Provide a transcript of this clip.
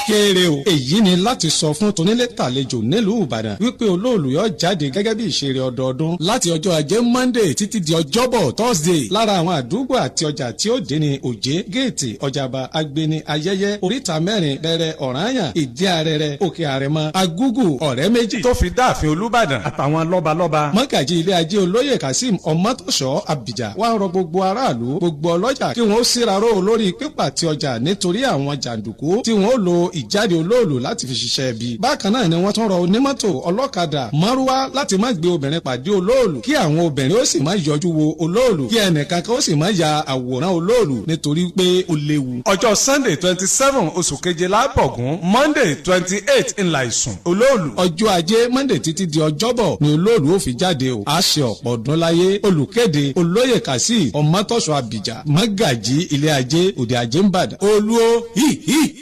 Kéré o. Èyí ni láti sọ fún tonílé tàlejò nílùú Ìbàdàn wípé olóòlù yóò jáde gẹ́gẹ́ bí ìṣeré ọdọọdún láti ọjọ́ Ajé Monday títí di Ọjọ́bọ̀ Thursday. Lára àwọn àdúgbò àti ọjà tí ó dé ní Òjé, Géètì, Ọjàba, Agbeni, Ayẹyẹ, Oríta Mẹ́rin, Bẹ̀rẹ̀, Ọ̀rànyàn, Ìdí Arẹrẹ, Òkè Àrẹ̀mọ, Agúgù, Ọ̀rẹ́ Méjì, tó fi dáàfin Olúbàdàn àtàwọn lọ́balọ́ba. Mọ́gàjì ilé ajé, Olóyè Kazeem Ọmọtọ́ṣọ́ Abìjà, wá ń rọ gbogbo aráàlú, gbogbo ọlọ́jà, kí wọ́n ó síraró lórí pípàtẹ ọjà nítorí àwọn jàǹdùkú tí wọ́n ó lo ìjáde olóòlù láti fi ṣiṣẹ́ ibi. Bákan náà ni wọ́n tún rọ onímọ́tò, ọlọ́kadà, márúwá láti má gbé obìnrin pàdé olóòlù, kí àwọn obìnrin ó sì má yọjú wo olóòlù, kí ẹnìkan kan ó sì má ya àwòrán olóòlù nítorí pé ó léwu. Ọjọ́ Sunday 27 oṣù keje lábọ̀gún, Monday 28 ńlá ìsùn olóòlù. Ọjọ́ Ajé Monday títí di Ọjọ́bọ̀ ni olóòlù ó fi jáde o. A ṣe ọ̀pọ̀ ọdún láyé. Olùkéde, Olóyè Kazeem Ọmọtọ́ṣọ́ Abìjà, Mọ́gàjì ilé ajé, Òde Ajé n'Ìbàdàn. Olúwo hí hí.